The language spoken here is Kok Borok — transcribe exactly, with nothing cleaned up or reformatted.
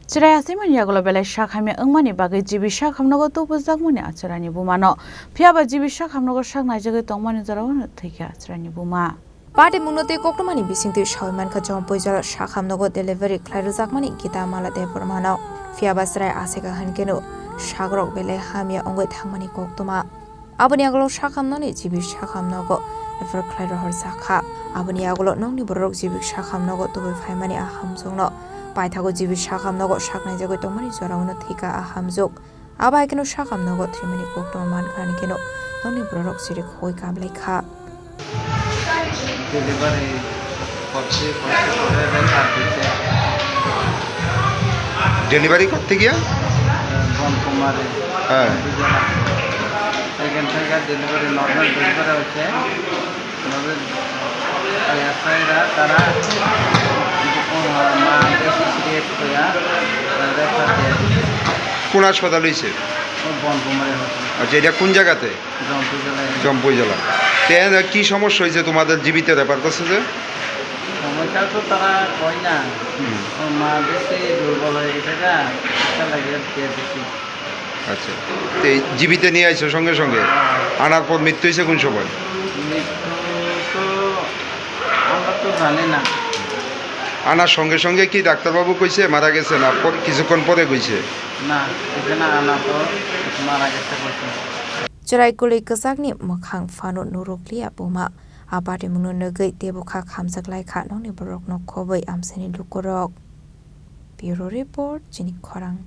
Chwrai achaimani yagulo belai sak hamya wngmani bagwi G B sak hamnogo tubujakmani acharaini bumano. Phiyaba G B sak hamnogo sak naijagwi tongmani jorao no thwikha acharaini buma. Patimungno tei koktwmani bisingtwi sawi mankha Jompui jora sak hamnogo delivery khlai rwjakmani Gita Mala Debbarmano. Phiyaba chwrai achaikha hwnkhe no sakrok belai hamya wngwi thangmani koktwma. Aboni yagulo sak hamnokni G B sak hamnogo refer khlai rohorjakha. Aboni yagulo nokni bororok G B sak hamnogo tubui phaimani a hamjwkno paithago G B sak hamnogo sak naijagwi tongmani jorao no thwikha a hamjwk. Abo hai kheno sak hamnogo thwimani koktwma mankha hwnkhe no nokni bororok chirikhogwi kaplaikha. Delivery করতে, করতে করে রেফার দিতে। ডেলিভারি করতে গিয়া? বনকুমারী। হ্যাঁ। এখান থেকে delivery, normal delivery হচ্ছে। নর্মাল এসআইরা তারা মা সিরিয়াস হইয়া রেফার দিয়ে। কোন হাসপাতাল হয়েছে? ও বনকুমারী হচ্ছে। আচ্ছা, এটা কোন জায়গাতে? জম্পুইজলা। জম্পুইজলা। তে, কি সমস্যা হয়েছে তোমাদের জিবিতে রেফার করছে যে? সমস্যা তো তারা কয় না। হুম। ওর মা বেশি দুর্বল হয়ে গেছে গা, এটা লাগে আর কি বেশি। আচ্ছা। তো এই জিবিতে নিয়ে আইছো সঙ্গে সঙ্গে? হ্যাঁ। আনার পর মৃত্যু হয়েছে কোন সময়? মৃত্যু তো আমরা তো জানি না। আনার সঙ্গে সঙ্গে কি ডাক্তারবাবু কইছে মারা গেছে না পর-, কিছুক্ষণ পরে কইছে? না, এখানে আনা তো মারা গেছে কইছে। Chwrai kwlwi kwchakni mwkhang phano nurukliya buma. A patimungno nugwi teibo kha khamjak lai kha nokni borokno khobwi amchaini lukurok. Bureau Report, Chini Khorang.